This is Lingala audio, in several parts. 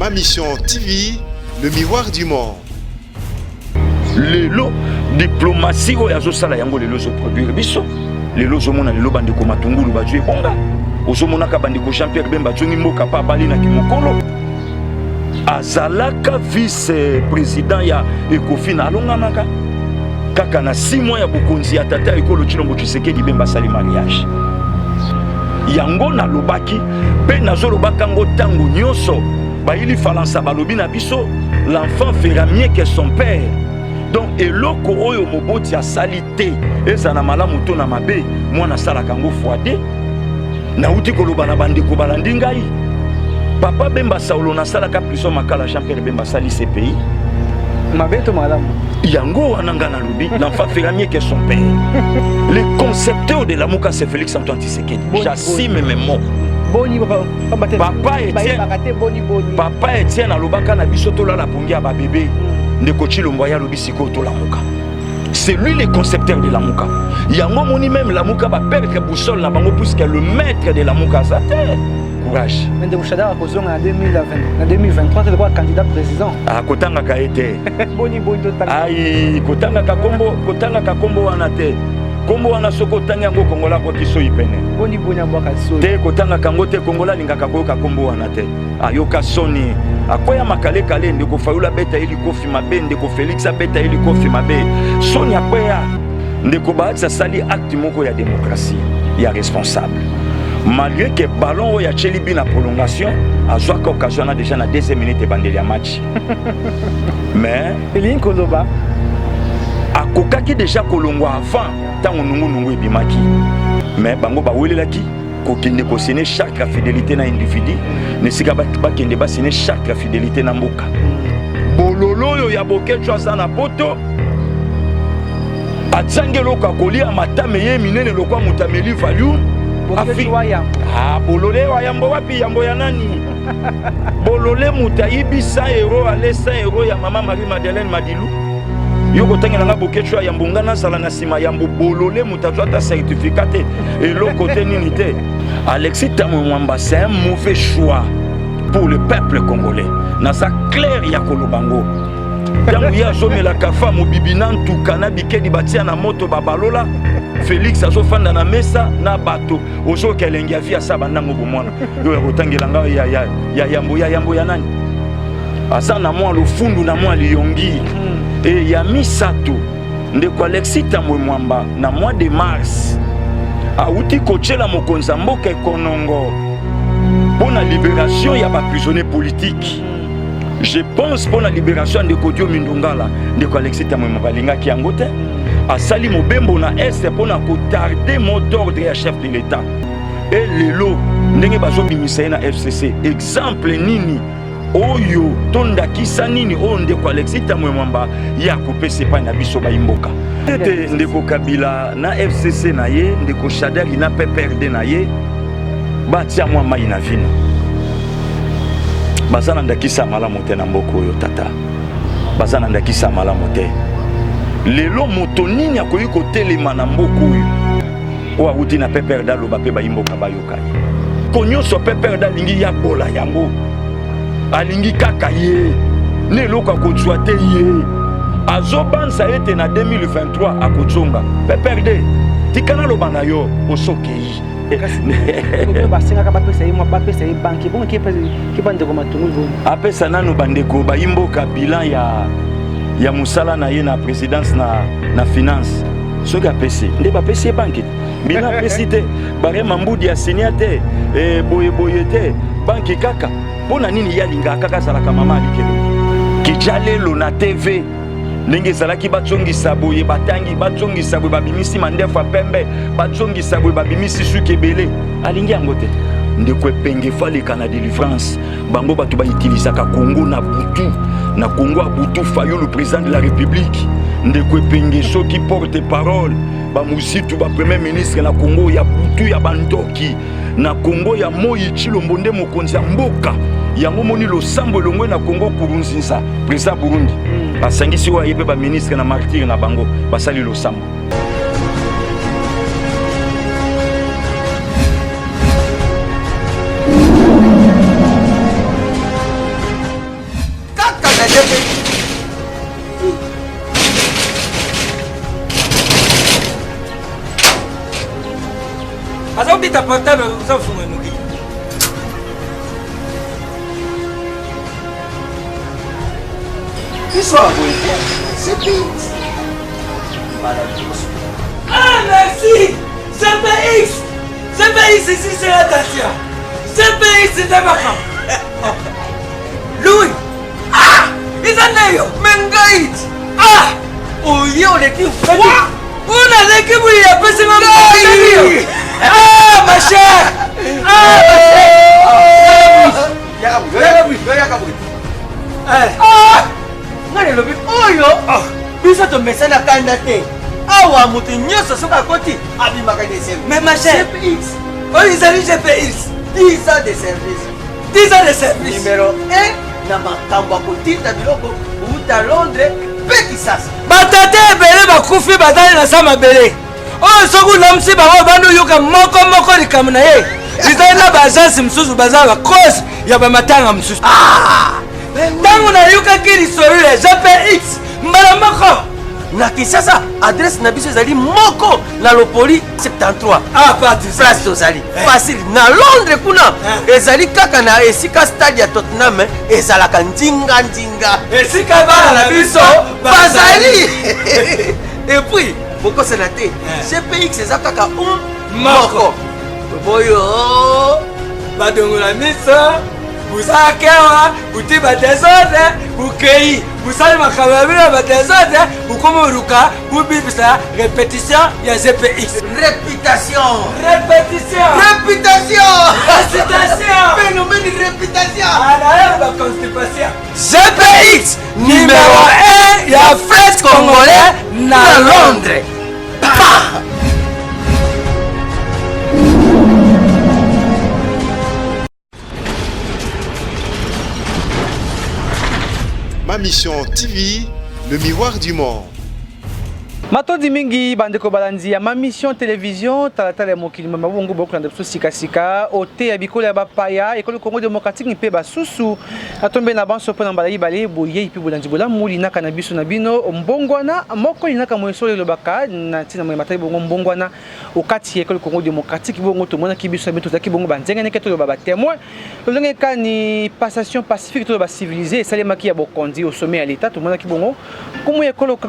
Ma Mission TV, le miroir du monde. Lelo diplomatie oyo azosala yango lelo ezoproduire biso lelo ozomona lelo bandeko matungulu bazwi ebonga ozomonaka bandeko jean pierre bemba azongi mboka pa abali na kimokolo azalaka vice président ya ekofina alongamaka kaka na 6 mois ya bokonzi ya tata ekolo tshilombo tshisekedi bemba asali mariage yango nalobaki mpe nazolobaka yango ntango nyonso bayili falansa balobi na biso l'enfant fera mieux que son père donc eloko oyo moboti asali te ezala na malamu to na mabe mwana asalaka yango fois de nauti koloba na bandeko balandi ngai papa bemba saulo nasalaka prison makala jean pierre bemba asali cpi mabe to malamu yango wana nga nalobi l'enfant fera mieux que son père le concepteur de lamuka c'est félix antoine tshisekedi j'assume mes mots boni papa Etienne papa Etienne alobaka na biso tolala pongi ya babebe hmm. ndeko Tshilombo aye alobi sikoyo tolamuka c'est lui le concepteur de lamuka yango moni même lamuka ba perdre boussole na bango puisque le maître de lamuka aza te courage mais ndeko Shadary akozonga na 2020 na 2023 te lokola candidat président akotangaka ye te boni boni totanga ai kotangaka kombo kotangaka kombo wana te kombo wana soki otangi yango kongola akoki soyi pene boni boni abwaka soyi te kotangaka yango te kongola alingaka koyoka kombo wana te ayoka soni akweya makalekale ndeko fayulu abeta ye likofi mabe ndeko felix abeta ye likofi mabe soni akweya ndeko bahati asali acte moko ya démocratie ya responsable malgré que ballon oyo atyeli bi na prolongation azwaka occasion wana déjà na deuxième minute ebandeli ya match mais elingi koloba akokaki déjà kolongwa avant ntango nungunungu ebimaki mais bango bawelelaki kokende kosine charte ya fidélité na individu na esika bakende basine charte ya fidélité na mboka bololo oyo ya boketsho aza na poto atiangi eloko ya kolia matama eye minene lokwa moto ameli valium ah, bolole wa yambo wapi yambo ya nani bolole moto ayibi 100 euro ale 100 euro ya mama marie madeleine madilu yo kotangela nga boketshu ya yambo nga nazala na nsima yambo bolole moto azwa ata certificat te eloko te nini te alexis tamwe mwamba c'est un mauvais choix pour le peuple congolais naza claire ya koloba ngo ntango ye azomela kafa mobibi na ntuka na bikedi batia na moto babalola félix azofanda na mesa na bato ozoyoka elengi ya vie asa bandango bomwana yo ya kotangela ngai ya, ya, ya yambo ya yambo ya nani aza na mwa lofundu na mwa liyongi mm. e ya misato ndeko alexis tambwe mwamba na mois de mars awuti kotyela mokonzi ya mboka ekonongo mpo na liberation ya baprisonnier politique mm. je pense mpo na liberation ya ndeko diomi ndongala ndeko alexis tambwe mwamba alingaki yango te asali mobembo na est mpo na kotarde mot d'ordre ya chef de l'état e lelo ndenge bazobimisa ye na fcc exemple nini oyo to ndakisa nini oyo ndeko alexis tamwe mwamba ye akopesa epai na biso bayimboka ete ndeko kabila na fcc na ye ndeko shadari na pprd na ye batia mwa mai na vino baza na ndakisa ya malamu te na mboka oyo tata baza na ndakisa ya malamu te lelo moto nini akoki kotelema na mboka oyo oyo awuti na pprd aloba mpe bayimboka bayoka ye ko nyonso pprd alingi ya bola yango alingi kaka ye na eloko akozwa te ye azobanza ete na 2023 akozonga pprd tika naloba na yo osokei basengaka bapesa ye bapesa ye banki bongo ke bandeko matungulu boni apesa nanu bandeko bayimboka bilan ya ya mosala na ye na présidence na, na finance soki apesi nde bapesi ye banki bino apesi te barema mbudi asinia te e, boye boye te banki kaka mpo na nini ye alingaka kaka azalaka mama alikelo kija lelo na tv ndenge ezalaki bazongisa boye batangi bazongisa boye babimisi mandefu ya pembe bazongisa boye babimisi suki ebele alingi yango te ndeko epenge faleka na delivrance bango bato bautilisaka congo na butu na congo ya butu fayulu président de la république ndeko epenge soki porte parole bamuzitu ba premier ministre na congo ya butu ya bandoki na congo ya moi tshilombo nde mokonzi ya mboka yango moni losambo elongwe na congo kurunzinza président burundi mm. asangisi oyo aye mpe baministre na martire na bango basali losambo Portable ozofunga noki. Biso ya boye te. CPX. Mbala liboso. Ah merci! CPX! CPX ici c'est la Dacia. CPX nde makambo. Louis! Ah! Eza nde yo! Me ngai! Ah! Oye oleki froid! Oyo naleki boye apesi nga ngai! Ah ma chère! Ah ma chère! Yaka boye, yaka boye, yaka boye. Ah! Ngai nalobi oyo biso tomesana kanda te. Awa moto nyonso soki akoti abimaka na esengo. Mais ma chère, GPX oyo ezali GPX. 10 ans de service. 10 ans de service. Numéro 1 na makambo ya kotinda biloko kouta Londres mpe Kisasa. Batata ebele bakufi bazali na sa mabele. Oyo soki olamusi bango obandi oyoka moko moko likambo na ye. Ezali na ba agence mosusu baza ba cause ya ba matanga mosusu. Ntango nayokaki lisolo ya GPX mbala moko na Kinshasa adresse na biso ezali moko na Lopoli 73. Ah, parti place tozali facile. Na Londres kuna ezali kaka na esika stade ya Tottenham ezalaka ndinga ndinga esika bana na biso bazali. Et puis bokosana te, GPX eza kaka um moko toboyo badongola miso busakewa buti badesordre bukei busali makambo ya bino ya badesordre bukomi oluka bubibisa repetition ya GPX. Réputation. Répétition. Réputation. Récitation. Phénomène réputation. Anaye ba constipation. GPX numéro 1 ya fret congolais na Londres. Pa! Ma Mission TV, le miroir du monde. Matondi mingi bandeko balandi ya Ma Mission Télévision, talatala ya mokili mama bongo bokolanda biso sikasika ote ya bikolo ya bapaya ekolo Congo démocratique mpe basusu. Natombe na banso mpo na mbala ibale boyei mpe bolandi bolamu linaka na biso na bino mbongwana moko linaka moyesolo elobaka na ntina moye matali bongo mbongwana okati ya ekolo Congo démocratique. Bongo tomonaki biso na bino tozalaki bongo banzenganeke toloba ba témoin lolenge kani passation pacifique toloba civilisée esalemaki ya bokonzi au sommet ya l'État. Tomonaki bongo nkumu ya ekolo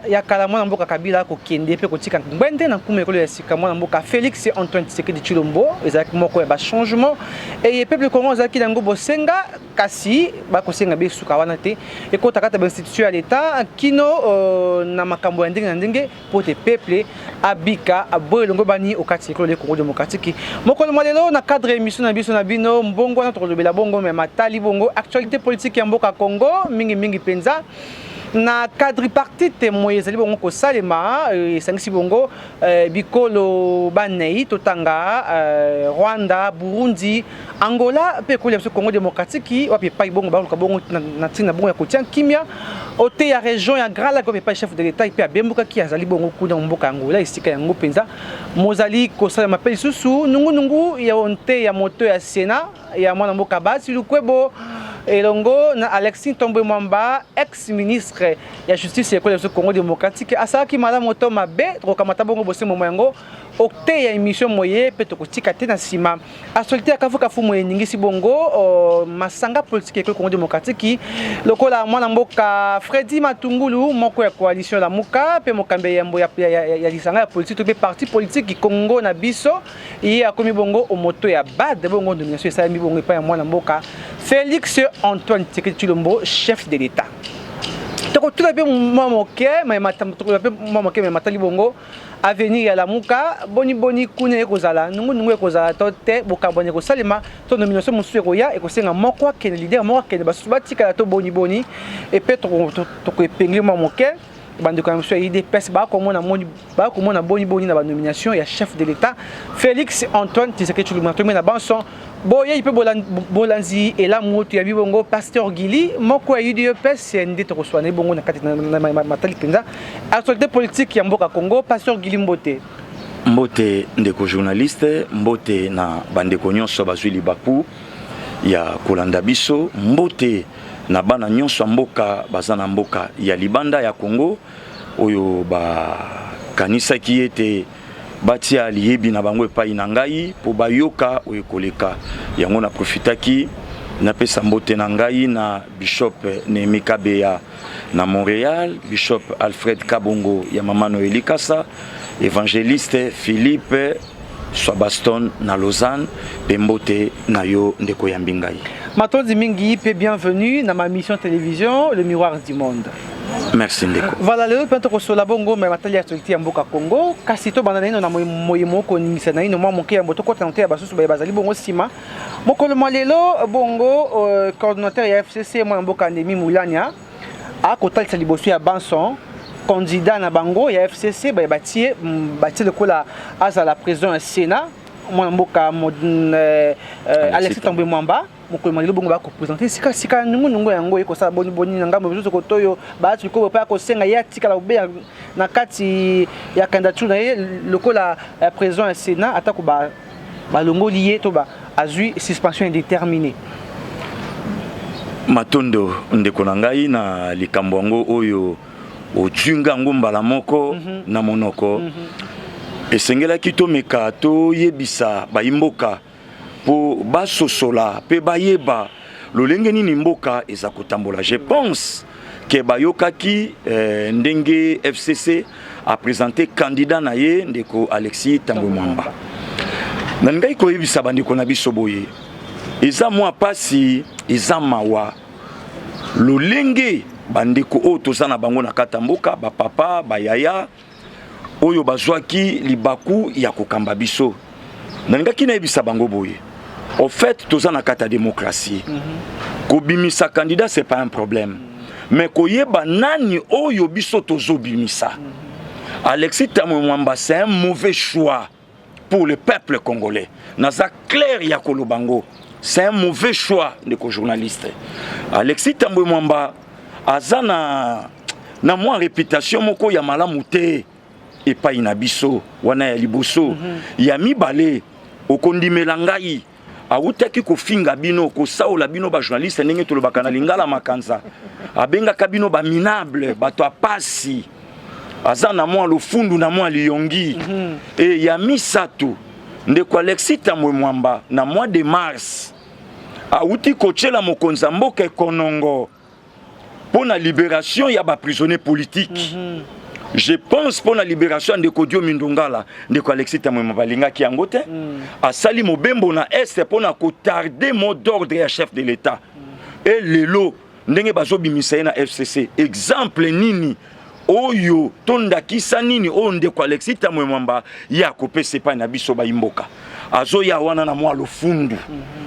ya kala mwana mboka Kabila kokende mpe kotika ngbende na nkumu ya ekolo ya sika mwana mboka Félix Antoine Tshisekedi Tshilombo. Ezalaki moko ya ba changement eye peuple Congo azalaki nango bosenga, kasi bakosenga besuka wana te ekota kati ya ba institution ya l'État kino na makambo ya ndenge na ndenge po te peuple abika aboye elongo bani okati ekolo le Congo démocratique. Mokolo mwa lelo na cadre émission na biso na bino mbongo wana tokolobela bongo me matali bongo actualité politique ya mboka Congo mingi mingi penza na quadripartite moye ezali bongo kosalema esangisi bongo bikolo banei totanga Rwanda, Burundi, Angola mpe ekolo ya biso Congo démocratique wapi epai bongo baluka bongo na ntina bongo ya kotia kimia ote ya région ya Grand Lac wapi epai chef de l'État mpe abembukaki azali bongo kuna mboka ya Angola esika yango mpenza mozali kosalema mpe lisusu nungunungu ya onte ya moto ya Sénat ya mwana mboka Bahati Lukwebo elongo na Alexis Ntambwe Mwamba ex ministre ya justice ya ekolo ya biso Congo démocratique asalaki malamu to mabe tokokamata bongo bosembo yango okte ya émission moye mpe tokotika te na nsima actualité ya kafukafu moye eningisi bongo masanga politique ya ekolo Congo démocratique lokola mwana mboka Freddy Matungulu moko ya coalition Lamuka mpe mokambi ya yambo ya lisanga ya politique to mpe parti politique Congo na biso ye akomi bongo omoto ya bad bongo nomination esalemi bongo epai ya mwana mboka Félix Antoine Tshisekedi Tshilombo chef de l'État. Tokotuna mpe mwa moke tokotuna mpe mwa moke matali bongo avenir ya Lamuka boni boni kuna ekozala nungu nungu ekozala to te bokabwani ekosalema to nomination mosusu ekoya ekosenga moko akende leader moko akende basusu batikala to boni boni epe tokoepengeli mwa moke bandeko ya biso ya UDPS bakomona boni boni na ba nomination ya chef de l'État Félix Antoine Tshisekedi Tshilombo. Tomi na banso boyei mpe bolanzi elamu toyabi bongo Pasteur Gili moko ya UDPS nde tokoswana bongo na kati na matali mpenza actualité politique ya mboka Congo. Pasteur Gili, mbote. Mbote ndeko journaliste, mbote na bandeko nyonso bazwi libaku ya kolanda biso, mbote na bana nyonso ya mboka baza na mboka ya libanda ya Congo oyo bakanisaki ete Batia liyebi na bango epai na ngai mpo bayoka oyo ekoleka. Yango na profitaki napesa mbote na ngai na Bishop Nehemi Kabeya na Montreal, Bishop Alfred Kabongo ya Mama Noeli Kasa, Evangeliste Philippe Swabaston na Lausanne, mpe mbote na yo ndeko yambi ngai. Matondi mingi pe bienvenue na ma mission télévision le miroir du monde. Merci ndeko. Voilà lelo mpe tokosola bongo me matali ya actualité ya mboka Congo kasi tobanda naino na moye moko koningisa naino mwa moke yambo tokɔta na te ya basusu baye bazali bongo nsima mokolo mwa lelo bongo euh, coordonnateur ya FCC mwana mboka Ndemi Mulania akotalisa liboso ya banson candidat na bango ya FCC baye batie batie lokola azala président ya Sénat mwana mboka euh, euh, Alexis Tambwe Mwamba mokolo mwa lelo bongo bakopresente sika sika nungunungu yango ekosala boni boni na ngambo mosusu kotoyo baati likobo mpe akosenga ye atikala kobeya na kati ya candidature na ye lokola euh, président ya Sénat atako balongoli ye to azwi suspension indéterminée. Matondo ndeko na ngai na likambo yango oyo ojwi nga yango mbala moko mm -hmm. na monoko mm -hmm. Esengelaki tomeka toyebisa bayimboka mpo basosola mpe bayeba lolenge nini mboka eza kotambola. Je pense ke bayokaki eh, ndenge FCC a présenter candidat na ye ndeko Alexis Tambwe Mwamba. Nalingaki koyebisa bandeko na biso boye, eza mwa pasi, eza mawa lolenge bandeko oyo toza na bango na kati ya mboka, bapapa, bayaya oyo bazwaki libaku ya kokamba biso. Nalingaki nayebisa bango boye, au fait toza na kati ya démocratie. Kobimisa candidat, c'est pas un problème, mais koyeba nani oyo biso tozobimisa. Alexis Tambwe Mwamba, c'est un mauvais choix pour le peuple congolais. Naza clair ya koloba ngo, c'est un mauvais choix ndeko journaliste. Alexis Tambwe Mwamba aza na mwa réputation moko ya malamu te epai na biso wana ya liboso. Ya mibale, okondimela ngai, awutaki kofinga bino, kosaola bino bajournaliste, ndenge tolobaka na lingala makanza, abengaka bino baminable, bato ya pasi. Aza na mwa lofundu na mwa liyongi. E ya misato, ndeko Alexis Tambwe Mwamba, na mois de mars awuti kotiela mokonzi ya mboka ekonongo mpo na libération ya baprisonnier politique. Je pense mpo na libération ya ndeko Diomi Ndongala, ndeko Alexis Tambwe Mwamba balingaki yango te. Asali mobembo na Est mpo na kotarder mot d'ordre ya chef de l'État. E lelo ndenge bazobimisa ye na FCC, exemple nini oyo to ndakisa nini oyo ndeko Alexis Tambwe Mwamba ye akopesa epai na biso bayimboka? Azoya wana na mwa lofundu.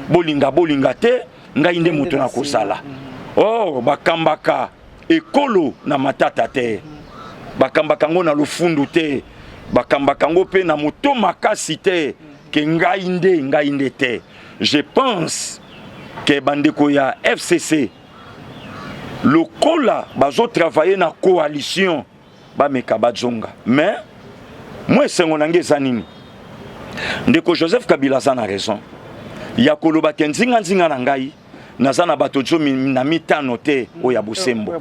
Bolinga bolinga te, ngai nde moto na kozala. Or bakambaka ekolo na matata te, bakambaka yango na lofundu te, bakambaka yango mpe na moto makasi te ke ngai nde, ngai nde te. Je pense ke bandeko ya FCC, lokola bazotravaille na coalition, bameka bazonga. Mais mwa esengo na ngai eza nini? Ndeko Joseph Kabila aza na raison ya koloba ke nzinga-nzinga na ngai naza na bato 15 te oyo ya bosembo.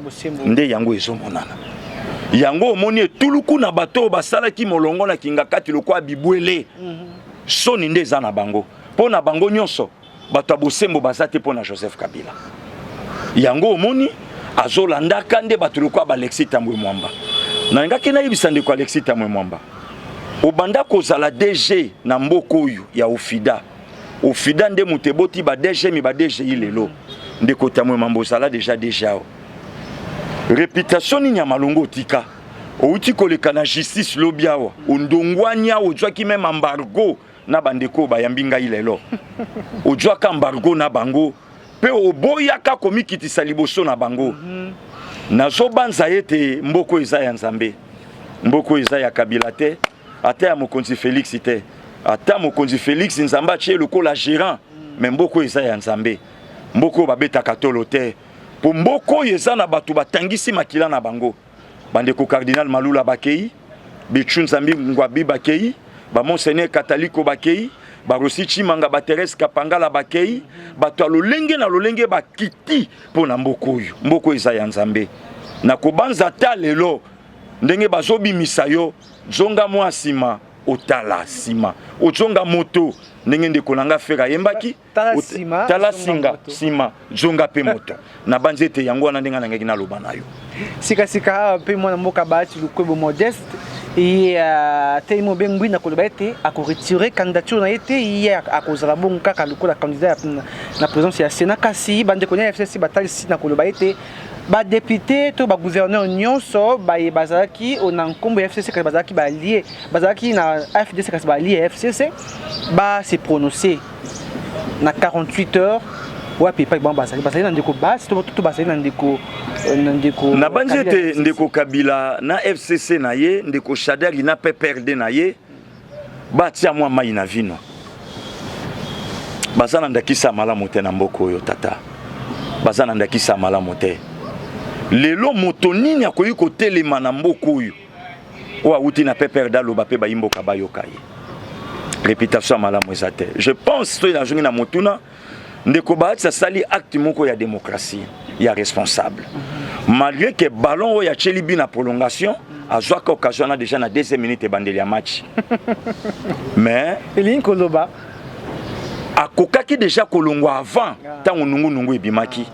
Nde yango ezomonana, yango omoni etuluku na bato oyo basalaki molongo na Kingakati lokola bibwele. Soni nde eza na bango, mpo na bango nyonso bato ya bosembo baza te mpo na Joseph Kabila. Yango omoni azolandaka nde bato lokola ba Alexis Tambwe Mwamba. Nalingaki nayebisa ndeko Alexis Tambwe Mwamba, obanda kozala DG na mboka oyo ya Ofida. Ofida nde moto eboti ba DGM, ba DGI. Lelo ndeko Tambwe Mwamba ozala déjà DG awa, réputation nini ya malongo otika? Outi koleka na justice lobi awa, ondongwani awa, ozwaki même embargo na bandeko oyo bayambi ngai lelo. Ozwaka embargo na bango mpe oboyaka komikitisa liboso na bango. Nazobanza ete mboka eza ya Nzambe, mboka eza ya Kabila te, ata ya mokonzi Félix te. Ata mokonzi Félix, Nzambe atie lokola gérant, mais mboka eza ya Nzambe. Mboka oyo babetaka tolo te, mpo mboka oyo eza na bato batangisi makila na bango. Bandeko cardinal Malula bakei, Bichu Nzambi Ngwabi bakei, bamonseigneur kataliko bakei, barosi Chimanga, baTherese Kapangala bakei, bato ya lolenge na lolenge bakiti mpo na mboka oyo. Mboka oyo eza ya Nzambe. Nakobanza ata lelo ndenge bazobimisa yo, zonga mwa nsima. Otala nsima, ozonga moto ndenge ndeko na nga Ferre ayembaki. Tala nsima, tala singa nsima, zonga mpe moto. Nabanzi ete yango wana ndenge nangaki naloba na yo. Sikasika awa mpe mwana mboka Bahati Lukwebo Modeste ye atelemi obengwi na koloba ete akoretire candidature na ye te, ye akozala bongo kaka lokola candidat na présidence ya Sénat. Kasi bandeko na FCC batalisi na koloba ete badepute to bagouverneur nyonso baye bazalaki na nkombo ya FCC kasi bazalaki balie, bazalaki na FDC kasi balie ya FCC, ba se prononcer na 48 heures. Wapi epai bango bazali? Bazali na ndeko basi to bazali na ndeko na ndeko Nabanzi ete ndeko Kabila na FCC na ye, ndeko Shadari na PPRD na ye, batia mwa mai na vino. Baza na ndakisa ya malamu te na mboka oyo, tata. Baza na ndakisa ya malamu te. Lelo moto nini akoki kotelema na mboka oyo, oyo awuti na PPRD, aloba mpe bayi mboka bayoka ye? Réputation ya malamu eza te. Je pense, soki nazongi na motuna, ndeko Bahati asali acte moko ya démocratie ya responsable, malgré que ballon oyo atieli bi na prolongation, azwaka occasion wana déjà na deuxième minute ebandeli ya match, mais Elingi koloba akokaki déjà kolongwa avant ntango nungunungu ebimaki,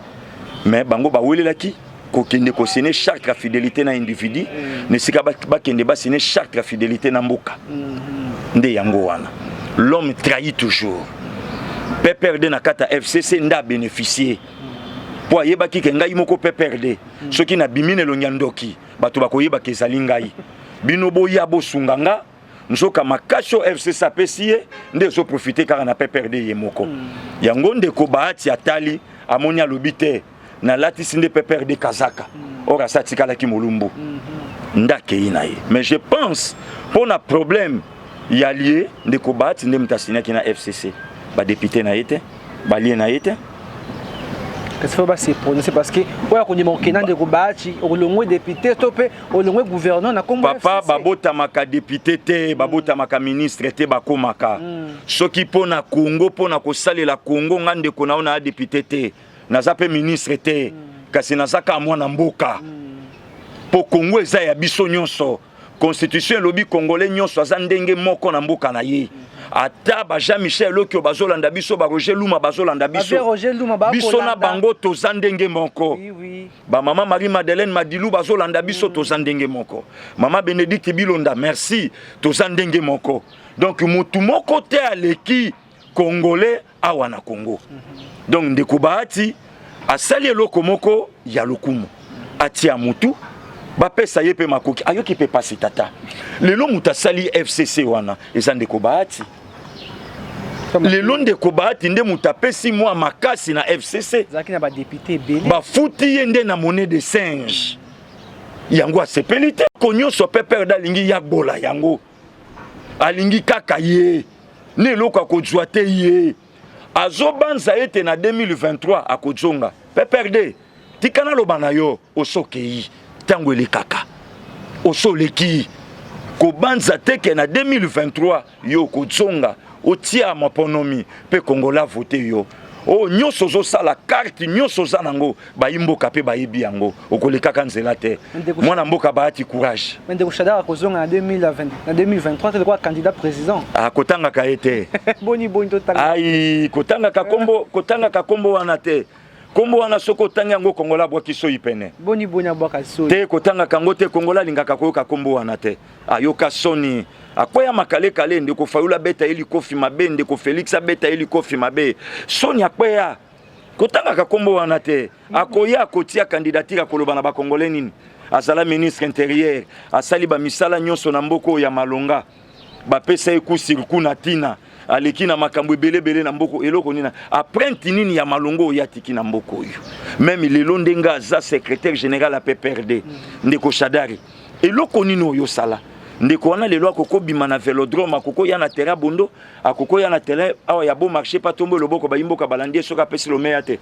mais bango bawelelaki kokende kosine charte ya fidélité na individu na esika bakende basine charte ya fidélité na mboka. Nde yango wana l'homme trahit toujours. PPRD na kati ya FCC nde abénéficie, mpo ayebaki ke ngai moko PPRD, soki nabimi na elongi ya ndoki, bato bakoyebaka ezali ngai. Bino boya bosunga nga. Nzoka makasi oyo FCC apesi ye nde ezoprofite kaka na PPRD ye moko. Yango ndeko Bahati atali, amoni, alobi te, nalatisi nde PPRD kazaka. Or asi atikalaki molumbu, nde akei na ye. Mais je pense, mpo na problème ya lie, ndeko Bahati nde moto asignaki na FCC, badepute na ye te, balie na ye te. Kasi faut base prononcer, parce que oyo akondima kokenda, ndeko Bahati, olongwe député to mpe olongwe gouverneur na kombo Papa, babotamaka député te, babotamaka ministre te, bakomaka. Soki mpo na Congo, mpo na kosalela Congo, nga ndeko na yo na député te, naza mpe ministre te, kasi naza kaka mwana mboka, mpo Congo eza ya biso nyonso. Constitution elobi Congolais nyonso aza ndenge moko na mboka na ye. Ata ba Jean Michel Okio bazolanda biso, ba Roger Luma bazolanda biso, biso na bango toza ndenge moko. Bamama Marie Madeleine Madilu bazolanda biso, toza ndenge moko. Mama Bénédicte Bilonda, merci, toza ndenge moko. Donc motu moko te aleki Congolais awa na Congo. Donc ndeko Bahati asali eloko moko ya lokumu, atia mutu, bapesa ye mpe makoki, ayoki mpe pasi. Tata, lelo moto asali FCC wana eza ndeko Bahati. Lelo ndeko Bahati nde moto apesi mwa makasi na FCC. Bafuti ye nde na monnaie de singe. Yango asepeli te. Ko nyonso PPRD alingi ya bola, yango alingi kaka ye na eloko akozwa te. Ye azobanza ete na 2023 akozonga PPRD. Tika naloba na yo, osokei ntango elekaka, osoleki kobanza te ke na 2023 yo okozonga otia maponomi mpe Kongola vote yo. Oyo nyonso ozosala, carte nyonso oza nango, bayi mboka mpe bayebi yango, okolekaka nzela te. Mwana mboka Bahati, courage. Ndeko Shadary akozonga na 2020, na 2023 te lokola candidat président? Akotangaka ye te. Boni boni totanga? Ai, kotangaka kombo, kotangaka kombo wana te. Kombo wana, soki otangi yango, Kongola abwaki soi pene. Boni boni abwaka soi? Te, kotangaka yango te. Kongola alingaka koyoka kombo wana te, ayoka soni. Akwea makalekale, ndeko Fayulu abeta ye likofi mabe, ndeko Félix abeta ye likofi mabe, soni, akweya. Kotangaka kombo wana te. Akoya akotia candidature, akoloba na Bakongole nini? Azala ministre intérieur, asali bamisala nyonso na mboka oyo ya malonga, bapesa ye coup sur coup na ntina aleki na makambo ebelebele na mboka. Eloko nini, empreinte nini ya malongo oyo atiki na mboka oyo? Même lelo ndenge aza secrétaire général ya PPRD, ndeko Shadary, eloko nini oyo osala? Ndeko wana lelo akokobima na Vélodrome, akokoya na terrain Bondo, akokoya na terrain awa ya Beau Marché, pa tombo loboko, bayimboka balandi ye. Soki apesi lomeya te,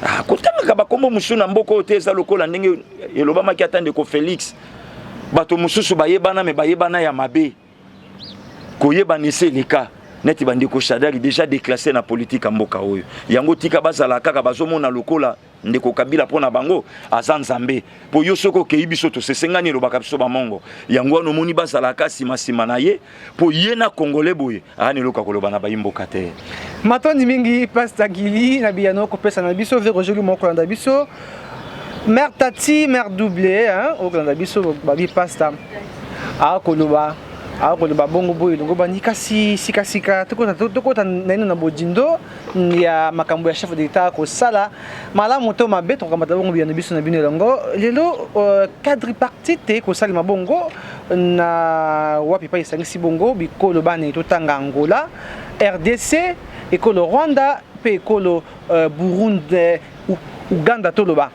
ah, kotangaka bakombo mosusu na mboka oyo te. Eza lokola ndenge elobamaki, ata ndeko Félix, bato mosusu bayebana, me bayebana ya mabe, koyebana esi eleka. Neti bandeko Shadary déjà déclassé na politique ya mboka oyo. Yango tika bazala kaka bazomona lokola ndeko Kabila mpo na bango aza nzambe. Mpo yo soki okei biso tosesengani, elobaka biso bamongo. Yango wana omoni bazalaka nsima nsima na ye, mpo ye na Congolais boye aya na eloko ya koloba na bayimboka te. Matondi mingi, Pasteur Gili, na biyano kopesa na biso. Ve Roger Lumo kolanda biso, mère Tati, mère double, hein, okolanda biso. Babi pasteur akoloba akoloba bongo boye elongo bani. Kasi sikasika tokota naino na bodindo ya makambo ya chef de l'État kosala malamu to mabe. Tokokamata bongo biyano biso na bino elongo lelo. Quadripartite kosalema bongo na wapi pa esangisi bongo bikolo bane? Totanga Angola, RDC, ekolo Rwanda mpe ekolo Burundi, Uganda. Toloba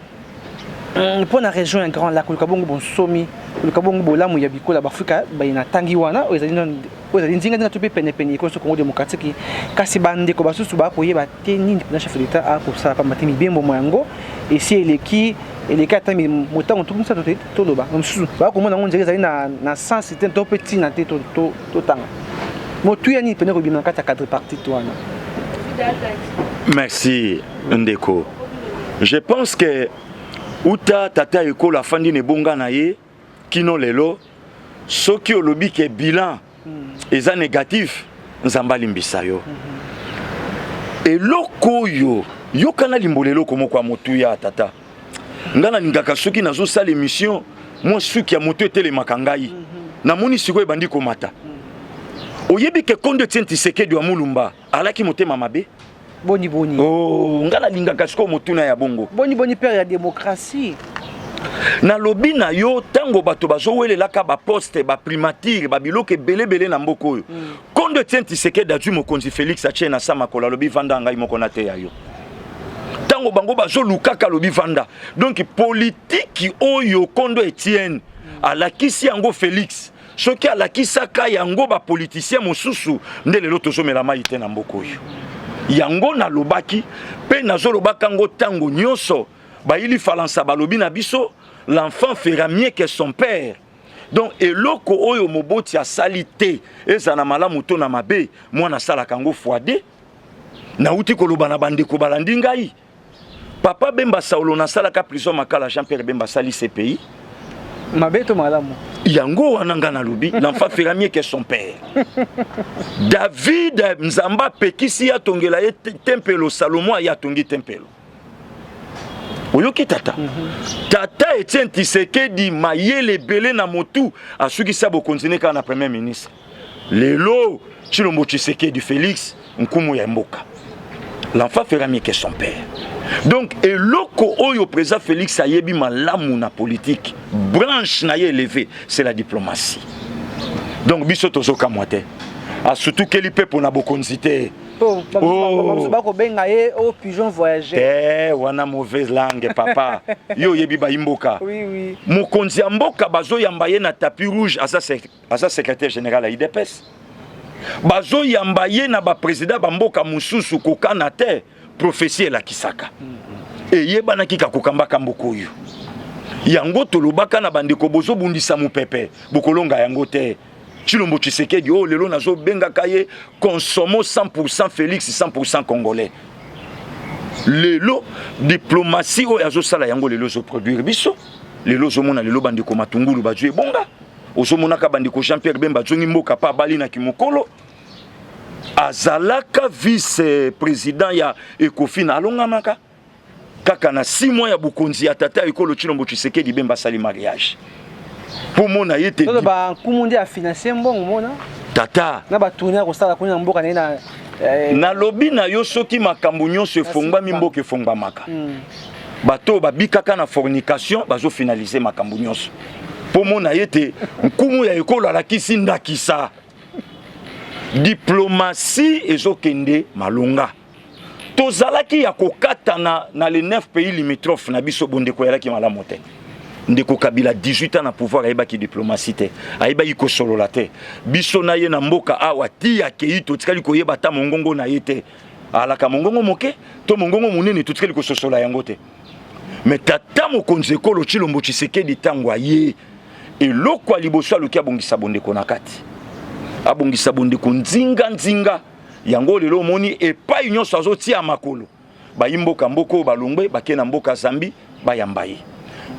mpo na région ya Grand Lac, koluka bongo bonsomi, koluka bongo bolamu ya bikolo ya baAfrika baye na ntangi wana oyo ezali nzinga to mpe penepene ekolo so Congo démocratique. Kasi bandeko basusu bakoyeba te nini mpena chef d'État akosala, pamba te mibembo mwa yango esi eleki eleki ata motango 30. Te, toloba mosusu bakomona yango nzela ezali na sens te to mpe ntina te. Totanga motuya nini pene kobima na kati ya quadripartite wana? Merci, ndeko. Je pense que uta tata ekolo afandi na ebonga na ye kino lelo, soki olobi ke bilan eza négatif, Nzambe alimbisa yo. Eloko oyo yokana limbola, eloko moko ya motuya, tata. Nga nalingaka soki nazosala émission, mwa suki ya moto etelemaka ngai. Namoni sikoyo ebandi komata. Oyebi ke kondo Etienne Tshisekedi wa Mulumba alaki motema mabe? Boni boni? Oh, nga nalingaka sikoyo motuna ya bongo. Boni boni, père ya démocratie? Nalobi na yo, ntango bato bazowelelaka baposte, baprimature, babiloko ebelebele na mboka oyo, kondo Etienne Tshisekedi azwi mokonzi Félix, atie na sa makolo, alobi: "Vanda, ngai moko nateya yo." Ntango bango bazolukaka, alobi: "Vanda." Donc politiki oyo kondo Etienne alakisi yango Félix, soki alakisaka yango bapoliticien mosusu, nde lelo tozomela mai te na mboka oyo. Yango nalobaki mpe nazolobaka yango ntango nyonso. Bayili Falansa balobi na biso: "L'enfant fera mieux que son père." Donc eloko oyo moboti asali te, ezala na malamu to na mabe, mwana asalaka yango fois deux. Nauti koloba na bandeko balandi ngai, papa Bemba Saulo nasalaka prison Makala, Jean Pierre Bemba asali CPI. Mabe to malamu? Yango wana nga nalobi: "L'enfant fera mieux que son père." David, Nzambe apekisi ye atongela ye tempelo, Salomo aye atongi tempelo. Oyoki tata? Tata Etienne Tshisekedi, mayele ebele na motu, asukisa bokonzi ne kaka na premier ministre. Lelo Tshilombo Tshisekedi Félix, nkumu ya mboka, l'enfant fera mieux que son père. Donc eloko oyo président Félix ayebi malamu na politique, branche na ye élevé, c'est la diplomatie. Donc biso tozokamwa te, asutukeli mpe mpo na bokonzi te. Oh. Bakobenga ye o pigeon voyageur. Te, wana mauvaise langue, papa. Yo oyebi bayimboka. Oui. Mokonzi ya mboka bazoyamba ye na tapis rouge, aza secrétaire général ya UDPS. Bazoyamba ye na baprésident bamboka mosusu, kokana te. Prophétie elakisaka, eyebanaki kakokambaka mboka oyo. Yango tolobaka na bandeko: bozobundisa mopepe, bokolonga yango te. Tshilombo Tshisekedi oyo lelo nazobengaka ye consomo 100 Félix, 100 congolais. Lelo diplomatie oyo azosala yango lelo ezoproduire biso. Lelo ozomona, lelo bandeko Matungulu bazwi ebonga, ozomonaka bandeko Jean Pierre Bemba azongi mboka mpe abali na kimokolo. Azalaka vice président ya Ecofin, alongamaka kaka na 6 mois ya bokonzi ya tata ekolo Tshilombo Tshisekedi. Bemba asali mariage mpo mona ye te. Toloba nkumu nde afinanse mbongo mona. Tata. Na batourne ya kosala kuna na mboka na ye na Nalobi na yo, soki makambo nyonso efongwami, mboka efongwamaka. Bato oyo babikaka na fornication bazofinalize makambo nyonso mpo mona ye te. Nkumu ya ekolo alakisi ndakisa, diplomatie ezokende malonga. Tozalaki ya kokatana na les 9 pays limitrophes na biso. Bondeko eyalaki malamu te. Ndeko Kabila, 18 ans na pouvoir, ayebaki diplomatie te, ayebaki kosolola te. Biso na ye na mboka awa ti akei, totikali koyeba ata mongongo na ye te. Alaka mongongo moke to mongongo monene, totikali kososola yango te. Mais tata mokonzi ekolo Tshilombo Tshisekedi, ntango aye, eloko ya liboso aluki abongisa bondeko na kati, abongisa bondeko nzinga nzinga. Yango lelo omoni epai nyonso azotia makolo, bayi mboka mboka oyo balongwe bake na mboka Zambie, bayamba ye.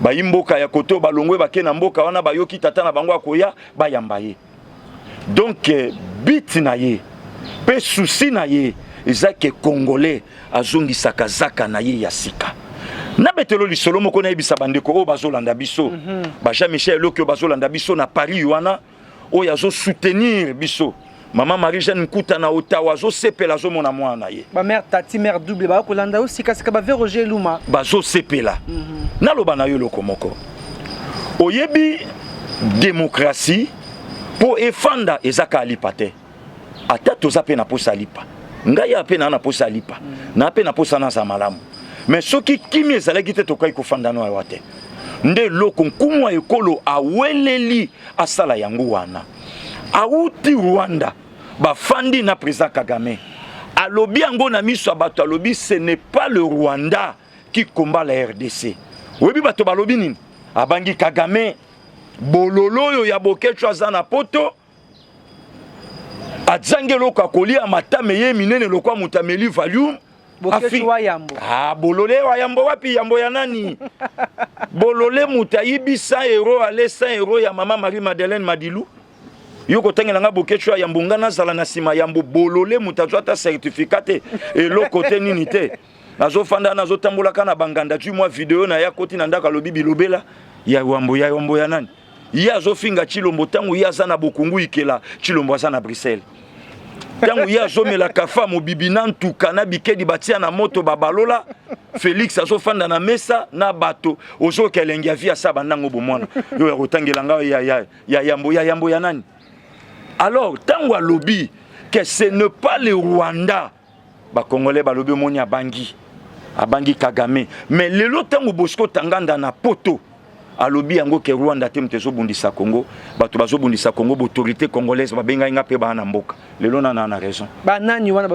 Bayi mboka ya kote oyo balongwe bake na mboka wana, bayoki tata na bango akoya, bayamba ye. Donc but na ye mpe souci na ye eza ke Congolais azongisaka zaka na ye ya sika. Nabetelo lisolo moko, nayebisa bandeko oyo bazolanda biso, ba Jean Michel Eloki oyo bazolanda biso na Paris wana, oyo azosoutenir biso, mama Marie Jeanne Nkuta na Ottawa azosepela, azomona mwana na ye. Bamare tati, mare double, bakolanda yo sikasika, bave Roger Luma. Bazosepela. Naloba na yo eloko moko, oyebi, démocratie mpo efanda eza kaka lipa te. Ata toza mpe na posa ya lipa, ngai ya mpe naa na posa ya lipa, naa mpe na posa naza malamu, mais soki kimi ezalaki te, tokoki kofanda no awa te. Nde eloko nkumu ya ekolo aweleli asala yango wana. Awuti Rwanda, bafandi na président Kagame, alobi yango na miso ya bato, alobi: "Ce n'est pas le Rwanda qui combat la RDC." Oyebi bato balobi nini? Abangi Kagame, bololo oyo ya Boketshu aza na Poto, azangi eloko ya kolia, matama ye minene lokwa moto ameli Valium. Boketshu wa yambo. Ah, bolole wa yambo wapi? Yambo ya nani? Bolole moto ayibi 100 euro ale, 100 euro ya mama Marie Madeleine Madilu. Yo kotangela nga Boketshu ya yambo, nga nazala na nsima yambo? Bolole moto azwa ata certificat te, eloko te, nini te, nazofanda, nazotambolaka na banganda tui mwa video na ye, akoti na ndako, alobi bilobela ya yambo, ya yambo ya nani? Ye azofinga Chilombo ntango ye aza na bokungu ikela, Chilombo aza na Bruxelles. Ntango ye azomela kafa mobibi na ntuka na bikedi batia na moto babalola, Félix azofanda na mesa na bato, ozoyoka elengi ya vie asa bandango bomwana. Yo ya kotangela ngai ya, ya, ya yambo, ya yambo ya nani? Alors ntango alobi que ce n'est pas le Rwanda, Bacongolais balobi: omoni, abangi, abangi Kagame. Mais lelo ntango Bosco Tanganda na Poto alobi yango ke Rwanda te moto ezobundisa Congo, bato bazobundisa Congo, baautorité congolaise babengai nga mpe baa na mboka lelo nana na raison. Banani wana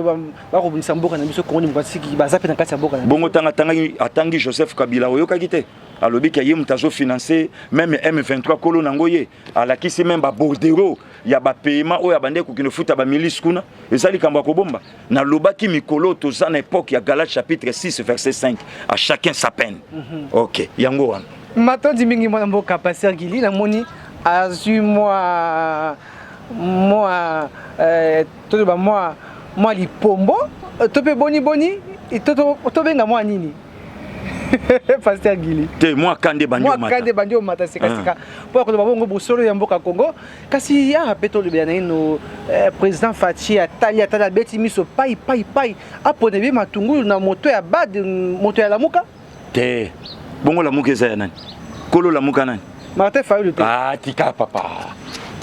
bakobundisa mboka na biso Congo démocratique, baza mpe na kati ya mboka na Bongo ntango atangi, atangi Joseph Kabila, oyokaki te? Alobi ke ye moto azofinance même M23, kolo nango ye. Alakisi même babordereau ya bapaiement oyo abandeki kokende futa bamilice kuna. Eza likambo ya kobomba. Nalobaki mikolo toza na époque ya Galate chapitre 6 verset 5, à chacun sa peine. Ok, yango wana. Matondi mingi, mwana mboka Pasteur Gili. Namoni azwi mwa toloba mwa lipombo to mpe boni boni, tobenga mwa nini, Pasteur Gili? Te, mwa kande bandi. Mwa kande bandi omata sikasika mpo ya koloba bongo bosolo ya mboka Congo. Kasi awa mpe tolobela naino président Fatshi atali, atali, abeti miso pai pai pai, apona ebe matungulu na moto ya bad, moto ya Lamuka. Te, bongo Lamuka eza ya nani? Kolo Lamuka nani? Martin Fayulu te? Ah, tika papa,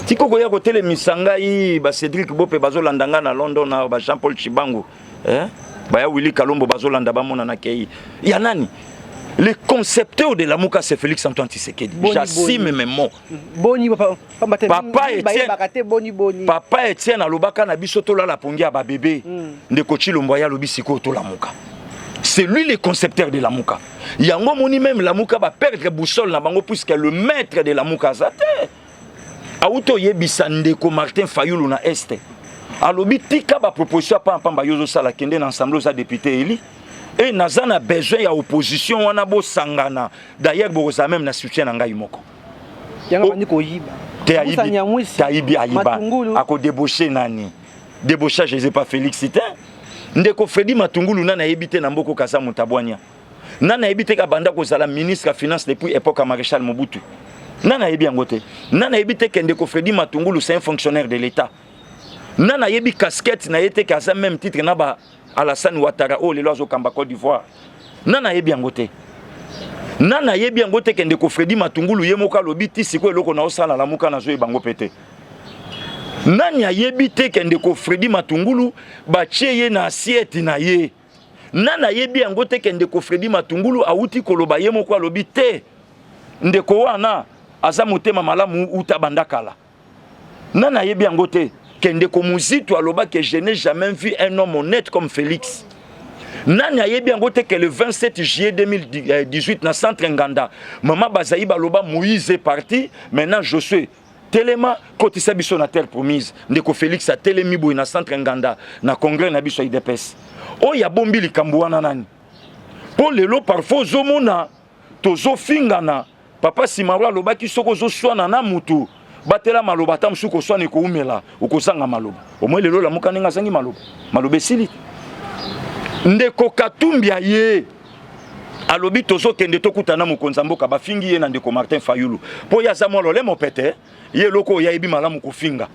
tika koya kotelemisa ngai. Ba Cédric Bope bazolanda ngai na London, na ba Jean Paul Chibangu, eh? Baya Willy Kalombo bazolanda, bamona na kei ya nani. Le concepteur de Lamuka, c'est Félix Antoine Tshisekedi. J'assume mes mots. Boni papa? Papa Etienne, boni boni? Papa Etienne alobaka na biso tolala pongi ya babebe. Ndeko Chilombo aya alobi sikoyo tolamuka. C'est lui le concepteur de Lamuka. Yango moni même Lamuka ba perdre boussole na bango, puisque le maître de Lamuka aza te. Auti oyebisa ndeko Martin Fayulu na Este, alobi: tika baproposition ya pampamba yo ozosala, kende na ensemble, oza député élu e naza na besoin ya opposition wana, bosangana. D'ailleurs bokozala même na soutien na ngai moko. Yango bandi koyiba. Te, ayibi, ayibi, ayiba, akodébauche nani? Débauchage eza pas Félix te. Ndeko Fredi Matungulu, nani ayebi te na mboka kaza moto abwanya? Nani ayebi te kabanda kozala ministre ya finance depuis époque ya maréchal Mobutu? Nani ayebi yango te? Nani ayebi te ke ndeko Fredi Matungulu, c'est un fonctionnaire de l'État? Nani ayebi casquette na ye te, ke aza même titre na ba Alassane Ouattara oyo lelo azokamba Côte d'Ivoire? Nani ayebi yango te? Nani ayebi yango te ke ndeko Fredi Matungulu ye moko alobi ti sikoyo eloko na osala Lamuka nazoyeba yango mpe te? Nani ayebi te ke ndeko Fredi Matungulu batie ye na assiette na ye? Nani ayebi yango te ke ndeko Fredi Matungulu awuti koloba ye moko, alobi te ndeko wana aza motema malamu uta banda kala? Nani ayebi yango te ke ndeko Muzitu aloba ke je n'ai jamais vu un homme honnête comme Félix? Nani ayebi yango te ke le 27 juillet 2018 na centre Nganda, mama Bazai baloba: Moïse est parti, maintenant Josué. Telema, kotisa biso na terre promise. Ndeko Felix atelemi boye na centre Nganda na congrès na biso ya UDPS. Oyo abombi likambo wana nani? Mpo lelo parfois ozomona tozofingana. Papa Simaro alobaki soki ozoswana na mutu batela maloba, ata mosusu koswana ekoumela, okozanga maloba. Omoi lelo Lamuka ndenge azangi maloba, maloba esili. Ndeko Katumbi aye alobi tozokende tokutana mokonzi ya mboka, bafingi ye na ndeko Martin Fayulu mpo ye aza mwa lolemo pete, ye eloko oyo ayebi malamu kofinga.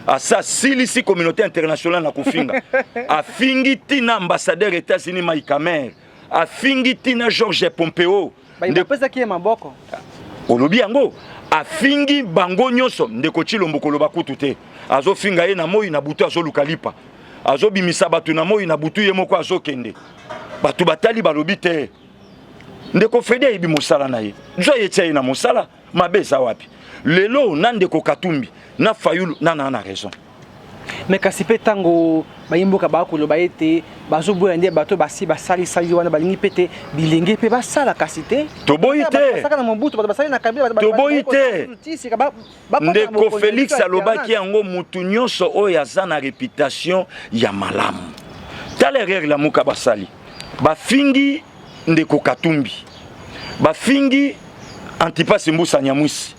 Asa asilisi communauté internationale na kofinga. Afingi ntina ambassadeur États-Unis Mike Hammer, afingi ntina George Pompeo. Bapesaki ye maboko. Olobi yango, afingi bango nyonso. Ndeko Tshilombo koloba kutu te, azofinga ye na moi na butu, azoluka lipa, azobimisa bato na moi na butu, ye moko azokende. Bato batali balobi te, ndeko Fredi ayebi mosala na ye, zwa ye tia ye na mosala. Mabe eza wapi lelo na ndeko Katumbi na Fayulu na na raison? Mais kasi mpe ntango bayimboka bakoloba ete bazoboya nde bato basi basalisali wana, balingi mpe te bilenge mpe basala, kasi te. Toboyi te. Basaka na Mobutu, bato basali na Kabila. Toboyi te. Ndeko Félix alobaki yango, mutu nyonso oyo aza na réputation ya malamu. Tala erreur Lamuka basali, bafingi ndeko Katumbi, bafingi Antipas Mbusa Nyamwisi,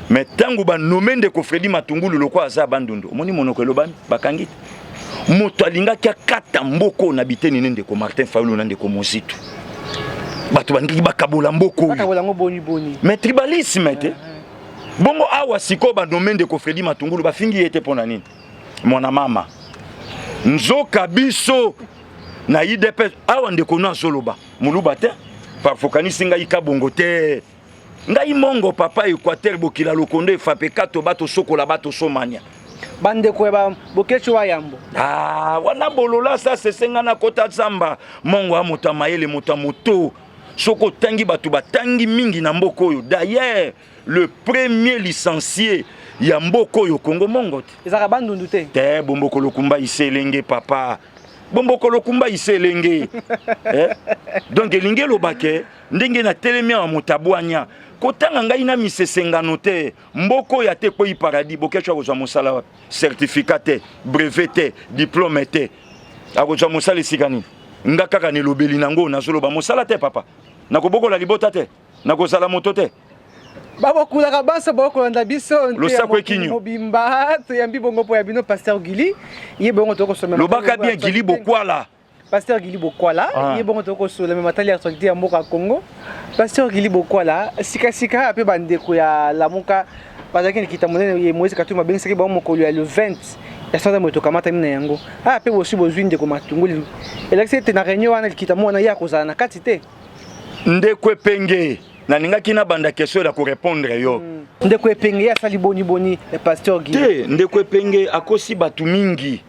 mais ntango banome ndeko Fredi Matungulu lokwa aza Bandundu, omoni monoko elobami, bakangi te. Moto alingaki akata mboko na biteni ne ndeko Martin Fayulu na ndeko Mozitu, bato balingaki bakabola mboko oyo, mais tribalisme te. Bongo awa sikoyo banome ndeko Fredi Matungulu, bafingi ye te mpo na nini? Mwana mama nzoka biso na UDPS awa, ndeko no azoloba moluba te, parfois kanisi ngai kabongo te, ngai mongo papa Équateur bokila lokondo efape kato bato sokola bato somania. Bandeko ya Bokeci wa Yambo. Ah, wana bolola sa sesenga na kota zamba mongo ya moto ya mayele, moto ya moto. Soki otangi bato batangi mingi na mboka oyo, d'ailleurs le premier licencié ya mboka oyo Kongo mongo te. Ezalaka Bandundu te? Te, Bomboko Lokumba ise elenge papa, Bomboko Lokumba ise elenge, eh? Donc elingi eloba ke ndenge natelemi awa, moto abwanya kotanga ngai na misesengano te. Mboka oyo ate ekweyi paradis. Boketshu akozwa mosala wapi? Certificat te, brevet te, diplôme te, akozwa mosala esika nini? Nga kaka na elobeli nango nazoloba mosala te papa, nakobokola libota te, nakozala moto te. Babokulaka banso bokolanda biso. Losako ekinyo. Mobimba toyambi bongo mpo ya bino pasteur Gili, ye bongo tokosomela. Lobaka bien, Gili Bokwala. Pasteur Gili Bokwala. Ah. Ye bongo tokosola me matali ya actualité ya mboka Congo. Pasteur Gili Bokwala, sikasika mpe bandeko ya Lamuka bazalaki na likita monene ye Moïse Katumbi abengisaki bango mokolo ya le 20 ya sanza moto tokamatami na yango. Aya mpe bosi bozwi ndeko Matungulu, elakisi ete na réunion wana, likita mo wana, ye akozala na kati te. Ndeko Epenge, nalingaki nabanda question ya korépondre yo. Ndeko Epenge ye asali boni boni, pasteur Gili? Te, ndeko Epenge akosi bato mingi.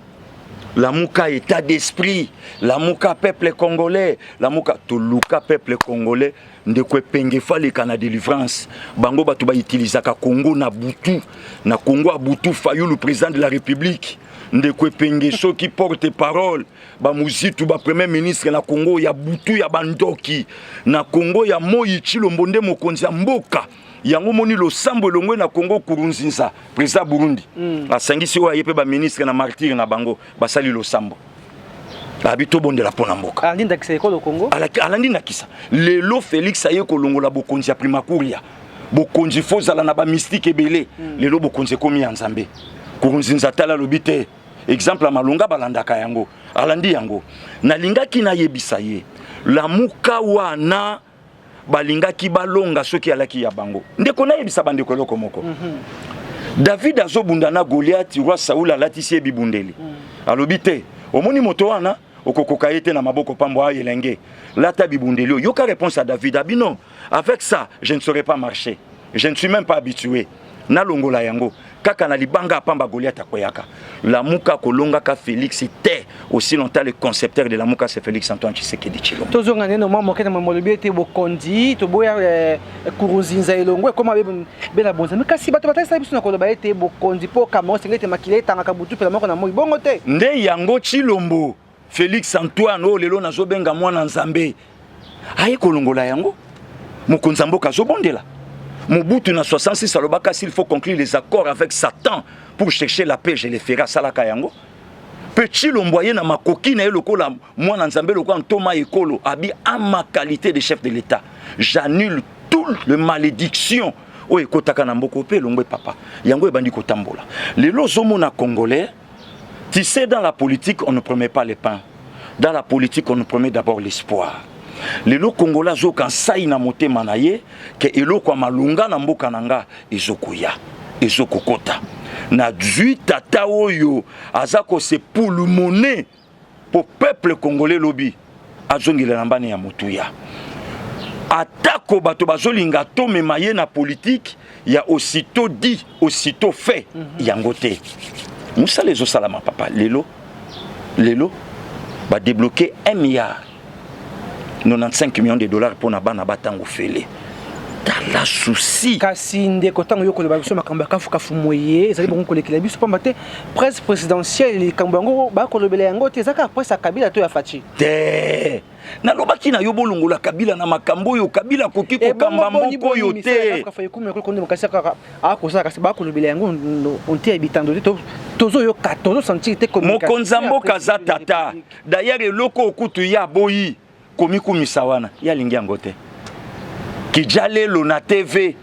Lamuka état d'esprit, Lamuka peuple congolais, Lamuka toluka peuple congolais. Ndeko Epenge faleka na délivrance. Bango bato bautilisaka Congo na butu, na Congo ya butu. Fayulu président de la République, ndeko Epenge soki porte parole, bamuzitu ba premier ministre na Congo ya butu ya bandoki. Na Congo ya moi, Tshilombo nde mokonzi ya mboka. Yango moni losambo elongwe na Congo. Kurunzinza président Burundi asangisi oyo aye mpe baministre na martyre na bango, basali losambo, abi tobondela mpo na mboka. Alandi ndakisa ekolo Congo. Alandi ndakisa. Lelo Félix aye kolongola bokonzi ya primakuria, bokonzi fo ozala na bamystike ebele. Lelo bokonzi ekomi ya Nzambe. Kurunzinza tala alobi te, exemple ya malonga balandaka yango, alandi yango. Nalingaki nayebisa ye, Lamuka wana balingaki balonga soki alaki ya bango. Ndeko, nayebisa bandeko eloko moko. David azobunda na Goliath, roi Saul alatisi ye bibundeli. Alobi te, omoni moto wana, okokoka ye te na maboko pambo, ayo elenge, lata bibundeli oyo. Yoka réponse ya David, abi non, avec ça je ne saurais pas marcher, je ne suis même pas habitué, nalongola yango kaka na libanga ya pamba. Goliath akweyaka. Lamuka kolongaka Félix te aussi longtemps le concepteur de Lamuka, c'est Félix Antoine Tshisekedi Tshilombo. Tozonga neno mwa moke na molobi ete bokonzi toboya Kuruzinza elongo ekoma be na bonzambe, kasi bato batalisa biso na koloba ete bokonzi mpo Cameroun esengeli ete makila etangaka butu mpela moko na moi, bongo te? Nde yango Tshilombo Félix Antoine oyo lelo nazobenga mwana Nzambe aye kolongola yango. Mokonzi ya mboka azobondela. Mobutu na 66 alobaka: "S'il faut conclure les accords avec Satan pour chercher la paix, je le ferai." Asalaka yango. Mpe Tshilombo aye na makoki na ye lokola mwana Nzambe, lokola ntoma ekolo, abi: "En ma qualité de chef de l'État, j'annule toute le malédiction oyo ekotaka na mboka." Mpe elongwe, papa. Yango ebandi kotambola. Lelo ozomona Congolais. Tu sais, dans la politique, on ne promet pas le pain. Dans la politique, on nous promet d'abord l'espoir. Lelo Congolais azoka nsai na motema na ye ke eloko ya malunga na mboka na nga ezokoya, ezokokota. Nazwi tata oyo aza kose pulumone mpo peuple congolais lobi azongela na mbani ya motuya. Atako bato bazolinga tomema ye na politike ya aussitôt dit, aussitôt fait. Yango te mosala ezosalama, papa. Lelo, lelo badébloquer 1 milliard 95 millions de dollars mpona bana batango fele. Tala souci. Kasi ndeko, ntango yo koloba biso makambo ya kafukafu moye ezali bongo kolekela biso pamba te, presse présidentielle, likambo yango bakolobela yango te. Eza kaka presse ya Kabila to ya Fatshi? Te, nalobaki na yo, bolongola Kabila na makambo oyo. Kabila akoki kokamba mboka oyo te. Kasi kaka akosala, kasi bakolobela yango onte ya bitando te. Tozoyoka, tozosentir te. Mokonzi ya mboka aza tata. D'ailleurs, eloko okutu ye aboyi komikumisa wana, ye alingi yango te. Kija lelo na TV,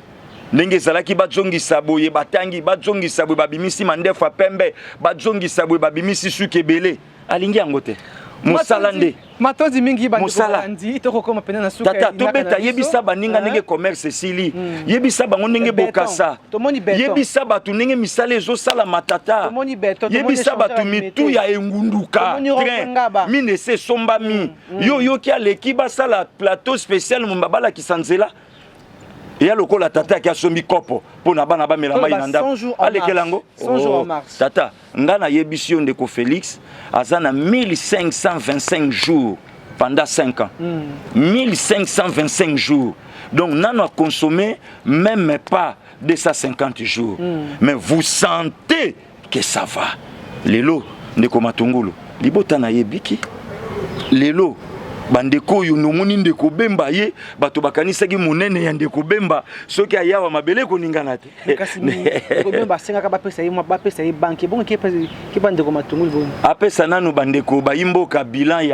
ndenge ezalaki, bazongisa boye, batangi, bazongisa boye, babimisi mandefu ya pembe, bazongisa boye, babimisi suki ebele, alingi yango te. Mosala nde. Matozi mingi. Mosala. Bandandi, tokokoma pene na suka. Tata, tobeta. Yebisa baninga ndenge commerce esili. Yebisa bango ndenge bokasa. Tomoni beton. Yebisa bato ndenge misala ezosalama, tata. Tomoni beton, tomoni Yebisa bato échangeur mitu ya engunduka. Tomoni Train Ngaba. mine ese esombami. Yo oyoki, aleki basala plateau spécial momba, balakisa nzela eya lokola tata aki asombi kopo mpo na bana bamela mai na ndako, alekela yango. 100 jours en mars. Tata, nga nayebisi yo, ndeko Félix aza na 1525 jours pendant 5 ans. 1525 jours, donc nano aconsommé même pas 250 jours. Mais vous sentez que ça va. Lelo, ndeko Matungulu, libota nayebiki lelo, bandeko oyo nomoni, ndeko Bemba ye, bato bakanisaki monene ya ndeko Bemba, soki ayawa mabele ekoningana te. Kasi ndeko Bemba asengaka bapesa ye, bapesa ye banque. Bongo ke bandeko Matungulu boni? Apesa nanu bandeko bayimboka bilan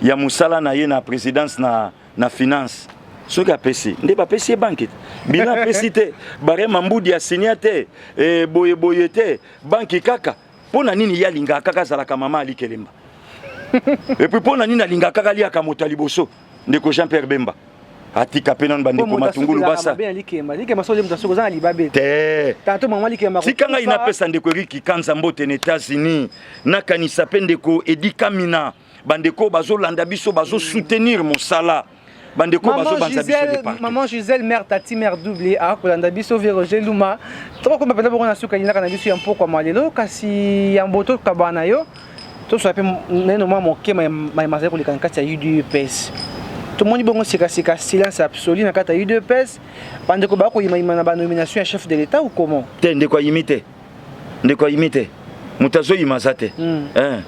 ya mosala na ye na présidence na finance. Soki apesi nde bapesi ye banque te. Bilan apesi te, barema mbudi asinia te, e, boye boye te, banque kaka. Mpo na nini ye alingaka kaka azalaka mama alikelemba? Et puis mpo na nini alingaka kaka aliaka moto ya liboso? Ndeko Jean Pierre Bemba atika mpe nanu bandeko Matungulu basa. Te, tika ngai napesa ndeko Eriki Kanza mbote na États-Unis, nakanisa mpe ndeko Edi Kamina, bandeko bazolanda biso, bazosoutenir mosala, bandeko bazobanza biso de partout. Maman Gisèle, mère tati, mère double, akolanda biso. Vie Roger Luma, tokokoma mpenza bongo na suka lingaka na biso ya mpokwa mwa lelo. Kasi yambo tokabana na yo, tosola mpe neno mwa moke mayema azali koleka na kati ya UDPS. Tomoni bongo sikasika silence absolu na kati ya UDPS. Bandeko bakoyimayima na banomination ya chef de l'État ou comment? Te, ndeko ayimi te, ndeko ayimi te, moto azoyima aza te. Eh.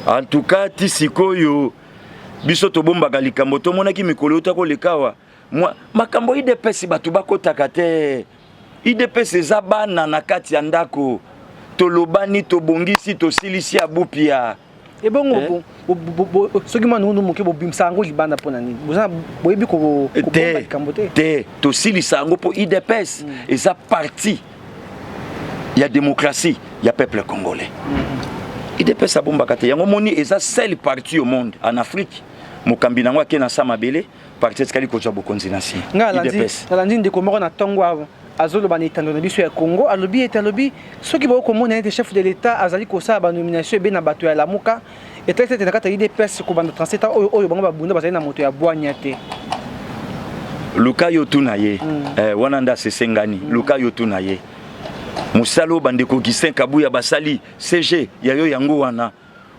En tout cas, ti sikoyo biso tobombaka likambo. Tomonaki mikolo euta koleka awa mwa makambo UDPS, bato bakotaka te. UDPS eza bana na kati ya ndako. Tolobani, tobongisi, tosilisi ya bupia. Ebongo Eh? Soki mwa nungu moke, bobimisa yango libanda mpo na nini? Boza boyebi kobomba Te. likambo te. Te, tosilisa yango mpo UDPS eza parti ya démocratie ya peuple congolais. UDPS abombaka te. Yango moni eza seul parti au monde, en Afrique, mokambi nango ake na sa mabele, parti etikali kozwa bokonzi na sie. Ngai alandi UDPS. Nalandi ndeko moko na ntongo awa, azoloba na etando na biso ya Congo, alobi ete, alobi soki bokomona ete chef de l'État azali kosala banomination ebe na bato ya Lamuka, etalisi ete na kati ya UDPS, kobanda 37 ans oyo, oyo bango babunda, bazali na moto ya bwanya te. Luka yo tuna ye. Eh, wana nde asesengani. Luka yo tuna ye mosala oyo bandeko Augustin Kabuya basali, SG ya yo yango wana,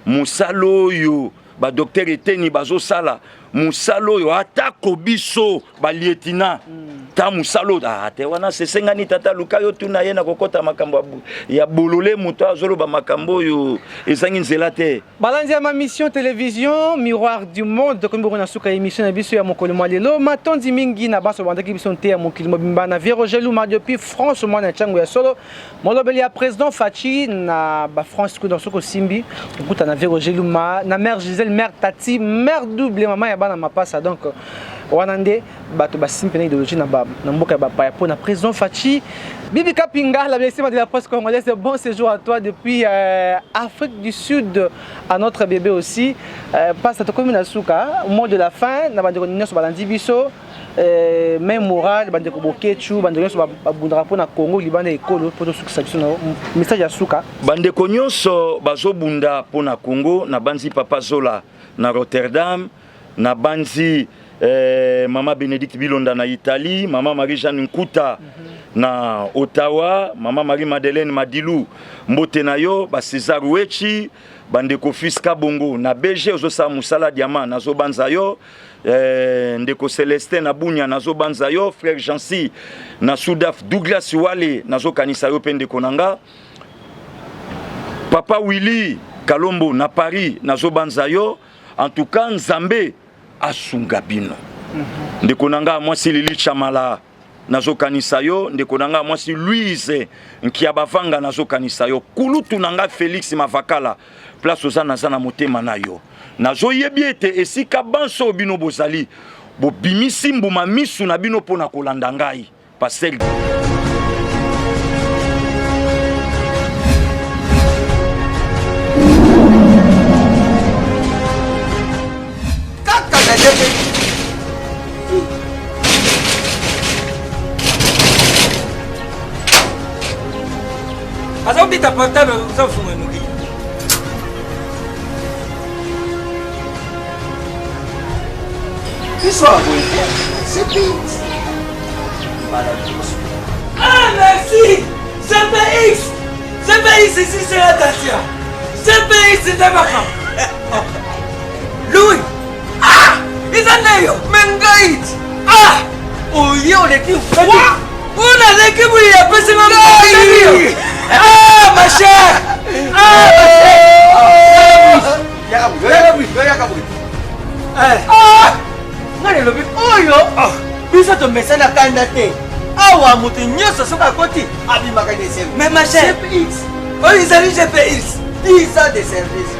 mosala oyo. Ba docteur Eteni bazosala mosala oyo atako biso balietina mm. ta mosala oyo ah, te wana sesengani tata luka yo tuna ye na kokɔta makambo ya bolole moto azoloba makambo oyo ezangi nzela te. Balandi ya ma mission télévision miroir du monde tokomi bongo na suka ya émission na biso ya mokolo mwa lelo. Matondi mingi na banso bandaki biso nte ya mokili mobimba na vieux Roger Luma depuis France mwana ntango ya solo molobeli ya président Fatshi na ba France kuna soki osimbi okuta na vieux Roger Luma na mère Gisèle, mère Tati, mère double mama ya bana mapasa. Donc wana nde bato basimbi mpena idéologie na, ba, na mboka ya bapaya mpo na président Fatshi. Bibi Kapinga, la blessée de la presse congolaise, bon séjour à toi depuis Afrique du Sud, à notre bébé aussi. Passe à tokomi na suka, mot de la fin, na bandeko nyonso balandi biso, même moral, bandeko Boketshu, bandeko nyonso babundaka mpo na Congo, libanda ekolo, mpo tosukisa biso na message ya suka. Bandeko nyonso bazobunda mpo na Congo, na banzi Papa Zola na Rotterdam, na banzi Mama Bénédicte Bilonda na Italie, Mama Marie-Jeanne Nkuta na Ottawa, Mama Marie-Madeleine Madilou mbote na yo, ba César Wechi, bandeko Fils Kabongo na BG ozosala mosala diamant nazobanza yo, ndeko Celestin na Bunia nazobanza yo, frère Jancy na Sudaf, Douglas Wale nazokanisa yo pe ndeko na nga, Papa Willy Kalombo na Paris nazobanza yo. En tout cas Nzambe asunga bino. Ndeko na nga mwasi Lili Chamala nazokanisa yo, ndeko na nga mwasi Louise Nkiabavanga nazokanisa yo, kulutu na nga Félix Mavakala place oza naza na motema na yo. Nazoyebi ete esika banso bino bozali bobimisi mbuma misu na bino mpo na kolanda ngai. Pasteur kaka na ndenge azobita portable ozofunga noki. Biso ya boye te, CPX mbala liboso. Ah merci CPX, CPX ici c'est attention, CPX nde makambo. Louis, ah eza nde yo. Me ngai ah oye oleki oyo naleki boye apesi nga ngai. Ah ma chère, ah ma chère. Yaka boye. Ngai nalobi oyo biso tomesana kanda te, awa moto nyonso soki akoti abimaka na esengo. Mais ma chère, CPX oyo ezali GPX 10 ans de service,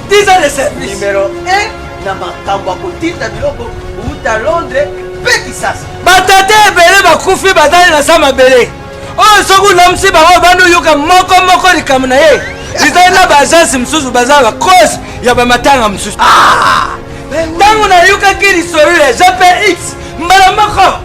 10 ans de service numéro 1 na makambo ya kotinda biloko uta Londres mpe Kisasa. Batata ebele bakufi bazali na sa mabele oyo soki olamusi bango bandi oyoka moko moko likambo na ye ezali na baagence mosusu baza bacause ya bamatanga mosusu. Ntango nayokaki lisolo ya GPX mbala moko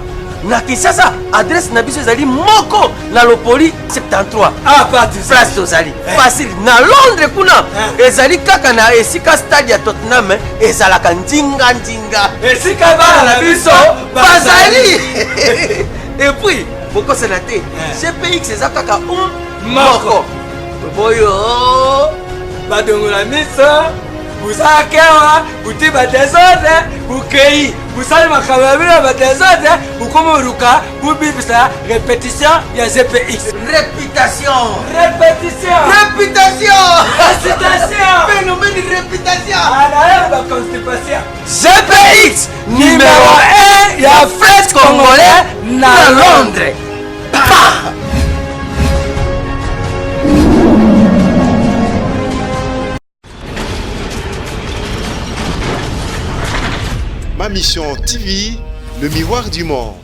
na Kinshasa, adresse na biso ezali moko na Lopoli 73. Ah, parti place tozali facile. Na Londres kuna ezali kaka na esika stade ya Tottenham ezalaka ndinga ndinga, esika bana na biso bazali. Et puis bokosana te, GPX eza kaka um moko toboyo badongola miso busakewa buti badesordre bukei busali makambo ya bino ya badesordre bukomi oluka bubibisa répétition ya GPX. Réputation, répétition, réputation, récitation, phénomène réputation anaye baconstipation. GPX numéro 1 ya fête congolais na Londres. Pa! Ma Mission TV, le miroir du monde.